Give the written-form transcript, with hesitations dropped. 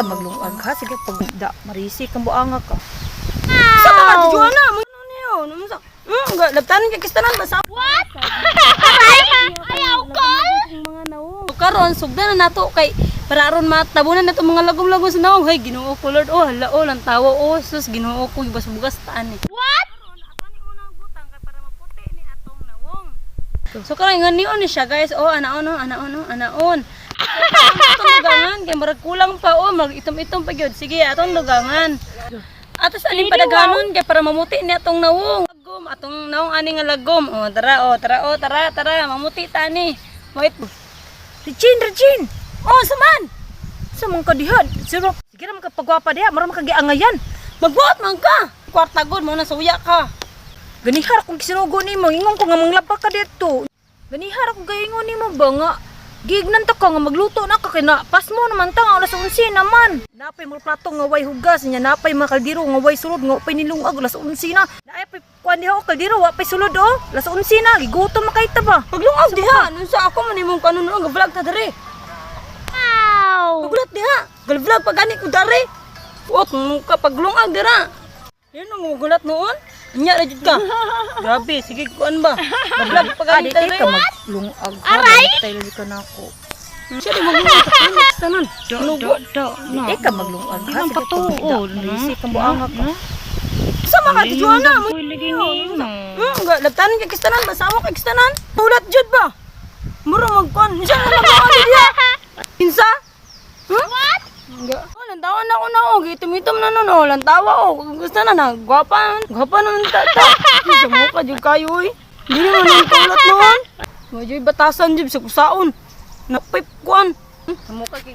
Maglungag ha. Sige, pagda. Marisi kang buanga ka. Sa mga Joanna, mo ano niyo? Ano sa? Labtanan kay kistanan basa. What? Ayaw ko! Mga nawong. Karon sugdan na nato kay para aron matabunan nato mga lagom-lagom sa nawong. Hay, Ginoo ko Lord. Oh, hala oh, lang tawo oh, sus, Ginoo ko gibas-bugas taan ni. What? So karon ngan nion ni siya, guys. Oh, anaon oh, anaon oh, anaon. Atong dugangan kay murag kulang pa oh, mag itom-itom pa gyud. Sige, atong dugangan. Atos aning padaganon kay para mamuti ni atong nawong. Lagom, atong nawong ani nga lagom. Oh, tara oh, tara oh, tara, tara, mamuti ta ni. Wait. Regine, Regine! Oh, saman. Sa mong kadihan. Siro, sige ra man ka pagwapa diha. Mara man kagiangayan. Magbuot man ka. Kwarta gud mo na suya ka. Ganihar akong gisinugo nimo. Ingon ko nga manglaba ka dito. Ganihar akong gaingon nimo ba nga gignan ta ka nga magluto na ka kay na pas mo naman ta nga alas 11 naman. Napay mga plato nga way hugas nya, napay mga kaldero nga way sulod nga upay nilungag alas 11 na. Naay pay kuan diha o kaldero wa pay sulod oh. Alas 11 na, gigutom na kay ta ba. Paglungag diha, nun sa ako man imong kanon nga vlog ta dere. Wow! Pagulat diha. Gal-vlog pa gani ko dere. Uot mo ka paglungag dira. Yun ang gulat noon. Nya ra jud ka. Grabe, sige kuan ba. Vlog pa Ah, gani di ta ka dere. maglungag ha. Aray! Tayo ka nako. Siya di maglungag sa kanon tanan. Lugo. Di ka maglungag ha. Sige, pagda. Marisi kang buanga ka. Sa mga Joanna mo. Labtanan kay kistanan, basamo kay kistanan. Ulat jud ba? Mura magkuan. Siya na magawa diha. Kinsa? Hmm? What? Oh, lantawan na ako na oh. Gitom-itom na nun oh. Lantawa oh. Gusto na na. Gwapa. Gwapa naman tata. Sa mukha jud kayo oy. Hindi naman ang kulat noon. Medyo batasan jud sa kusaon. Napip kuan. Sa mukha kay